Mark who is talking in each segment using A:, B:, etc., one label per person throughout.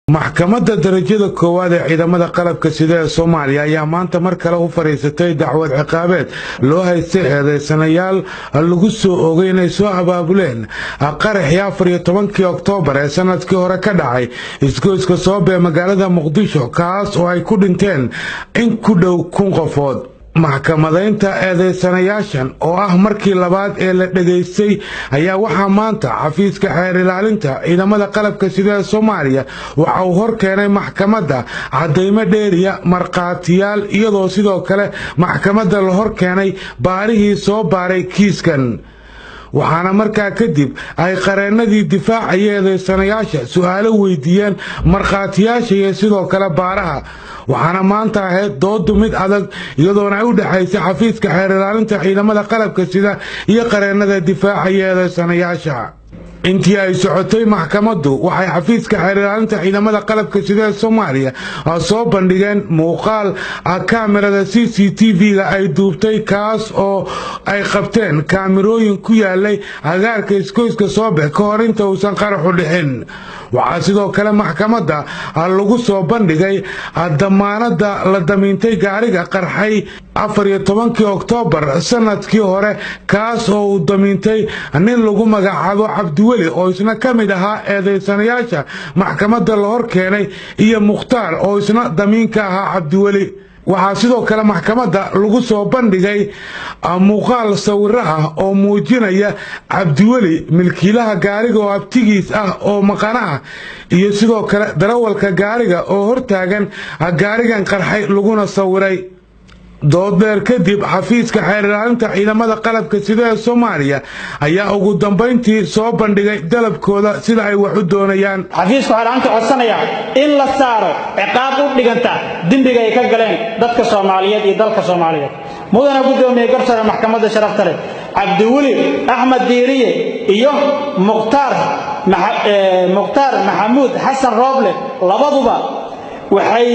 A: Maxkamadda darajada koowaad ee ciidamada qalabka sida ee Soomaaliya ayaa maanta mar kale u fadhiisatay dacwad ciqaabeed loo haystay eedeysanayaal lagu soo oogay inay soo abaabuleen qaraxii 14-kii Oktoobar ee sanadkii hore ka dhacay isgoyska Soobe ee magaalada Muqdisho, kaas oo ay ku dhinteen in ku dhow 1000 qofood. Maxkamadaynta eedeysanayaashan oo ah markii labaad ee la dhegaystay ayaa waxaa maanta xafiiska xeer ilaalinta ciidamada qalabka sida ee Soomaaliya waxa uu hor keenay maxkamadda caddaymo dheeriya, markhaatiyaal, iyadoo sidoo kale maxkamadda la hor keenay baarihii soo baaray kiiskan. Waxaana markaa kadib ay qareennadii difaacaya eedeysanayaasha su'aalo weydiiyeen markhaatiyaasha iyo sidoo kale baaraha. Waxaana maanta ahayd doodu mid adag, iyadoona ay u dhexaysay xafiiska xeer ilaalinta ciidamada qalabka sida iyo qareennada difaacaya eedeysanayaasha. Intii ay socotay maxkamaddu, waxay xafiiska xeer ilaalinta ciidamada qalabka sida ee Soomaaliya soo bandhigeen muuqaal kaamirada CCTV-ga ay duubtay, kaas oo ay qabteen kaamirooyin ku yaalay agaarka iskoyska Soobe ka hor inta uusan qaraxu dhixin. Waxaa sidoo kale maxkamadda lagu soo bandhigay damaanadda la damiintay gaariga qarxay 14-kii Oktoobar sanadkii hore, kaas oo uu damiintay nin lagu magacaabo Cabdiweli, oo isna ka mid ahaa eedeysanayaasha maxkamadda la hor keenay, iyo Mukhtaar oo isna damiinka ahaa Cabdiweli. Waxaa sidoo kale maxkamadda lagu soo bandhigay muuqaal sawiro ah oo muujinaya Cabdiweli, milkiilaha gaariga oo abtigiis ah oo maqana ah, iyo sidoo kale darawalka gaariga oo hortaagan gaarigan qarxay laguna sawiray. Dood dheer kadib, xafiiska xeer ilaalinta ciidamada qalabka sida ee Soomaaliya ayaa ugu dambayntii soo bandhigay dalabkooda, sida ay wax u doonayaan.
B: Xafiisku waxaa lacanta codsanayaa in la saaro ciqaab u dhiganta dembiga ay ka galeen dadka Soomaaliyeed iyo dalka Soomaaliyeed. Mudana guddoomiye, garsare maxkamadda sharafta leh, Cabdiweli Axmed Diiriye iyo Mukhtaar Maxamuud Xasan Rooble labaduba waxay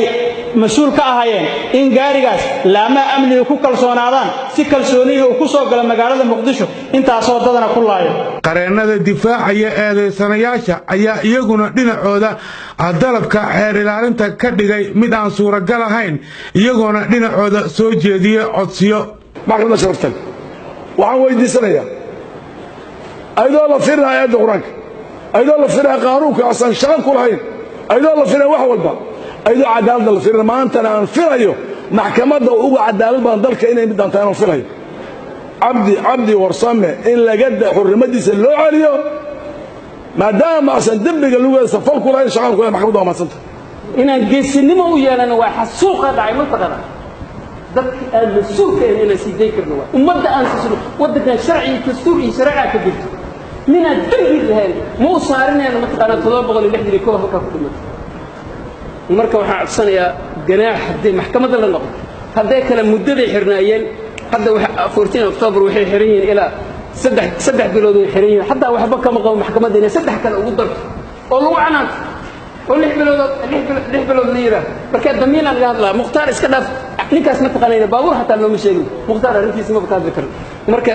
B: mas-uul ka ahaayeen in gaarigaas laamaha amniga ku kalsoonaadaan, si kalsoonihii uu ku soo galo magaalada Muqdisho, intaasoo dadana ku laayo.
A: Qareennada difaacaya eedaysanayaasha ayaa iyaguna dhinacooda dalabka xeer ilaalinta ka dhigay mid aan suuragal ahayn, iyagoona dhinacooda soo jeediyey codsiyo.
C: Maxkamadda sharaftan waxaan weydiisanayaa, ayadoo la firinaya aayadda Qur-aanka, ayadoo la firinaya qaanuunka asan shaqo ku lahayn, ayadoo la firinaya wax walba, ayadoo cadaaladda la firinaya, maantana aan filayo maxkamadda uga cadaalad badan dalka inay mid doontaa inaan filayo, Cabdi Warsame in laga xurrimadiisa loo celiyo, maadaama asan dembiga lugeeda fal ku lahayn, shaqan ku lahayn. Maxkamadda waa mahadsanta.
D: Inaan geesinimo u yeelano waa xasuuqa dhacay mataqana dadka aan mas-uulka ahayn inaan sii dayn karno, waa ummadda aan siisno. Waddankan sharci iyo dastuur iyo shareeca ka jirto. Minaan dembi lahayn ma u saarinayno mataqaanaa 761 halkaa ku dhimatay. Marka waxaan codsanayaa ganaax hadday maxkamadda la noqdo, hadday kale muddaday xirnaayeen hadda 14 October waxay xiran yihiin ilaa 3 bilood way xiran yihiin. Xataa waxba kama qabo maxkamadda inay 3 kale ugu darto oo lagu canaanto oo 6 bilood, 6 bilood la yidhaah. Marka damiinaan laga hadlaa. Mukhtaar iska dhaaf, ninkaas ma taqaanayna, baabuur xataa looma sheegin. Mukhtaar arrintiisa maba ka hadli karno. Marka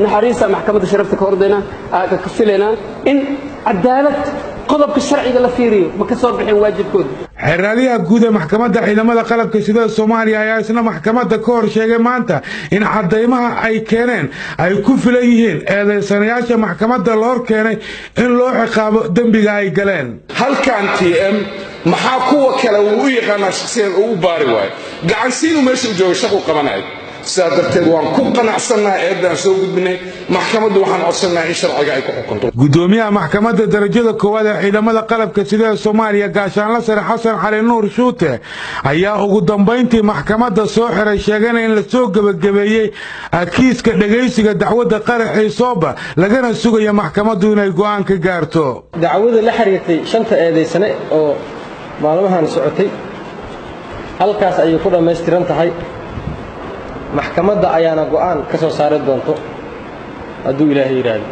D: naxariista maxkamadda sharafta ka hordaynaa, ka filaynaa in cadaalad qodobka sharciga la fiiriyo, ma ka soo bixin waajibkooda.
A: Xeeraalyaha guud ee maxkamadda ciidamada qalabka sida Soomaaliya ayaa isna maxkamadda ka hor sheegay maanta in caddaymaha ay keeneen ay ku filan yihiin eedaysanayaasha maxkamadda la hor keenay in loo ciqaabo dembiga ay galeen.
E: Halkan TM maxaa kuwa kale uu u yaqaanaa shakhsiyan uu u baari waayo? Gacansiinu meesha u jooga shaqu qabanayo. Sidaa darteed waan ku qanacsannahay eeddaan soo gudbinay. Maxkamaddu waxaan codsannahay in sharciga ay ku xukunto.
A: Gudoomiyaha maxkamadda darajada koowaad ee ciidamada qalabka sida ee Soomaaliya, gaashaanla sare Xasan Cali Nuur Shuute, ayaa ugu dambayntii maxkamadda soo xiray, sheegana in la soo gebagabeeyey kiiska dhegaysiga dacwadda qaraxii Sooba, lagana sugaya maxkamaddu inay go'aan ka gaarto.
F: Dacwada la xiriirtay shanta eedaysane oo maalmahan socotay halkaas ayay ku dhammaystiran tahay. Maxkamadda ayaana go'aan ka soo saari doonto hadduu Ilaahay yidhaahdo.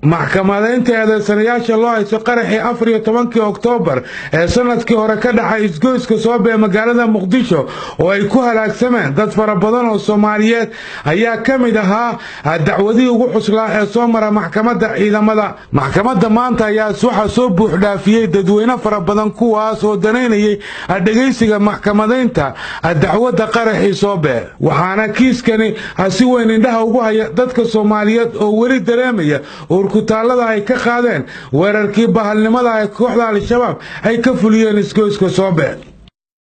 A: Maxkamadaynta eedeysanayaasha loo haysto qaraxii 14-kii Oktoobar ee sanadkii hore ka dhacay isgoyska Soobe ee magaalada Muqdisho oo ay ku halaagsameen dad fara badan oo Soomaaliyeed ayaa ka mid ahaa dacwadihii ugu xuslaa ee soo mara maxkamadda ciidamada. Maxkamadda maanta ayaa waxaa soo buuxdhaafiyey dadweyne fara badan, kuwaas oo danaynayay dhegaysiga maxkamadaynta dacwadda qaraxii Soobe, waxaana kiiskani si weyn indhaha ugu haya dadka Soomaaliyeed oo weli dareemaya uurkutaalada ay ka qaadeen weerarkii bahalnimada ee kooxda Al-Shabaab ay ka fuliyeen isgoyska Soobe.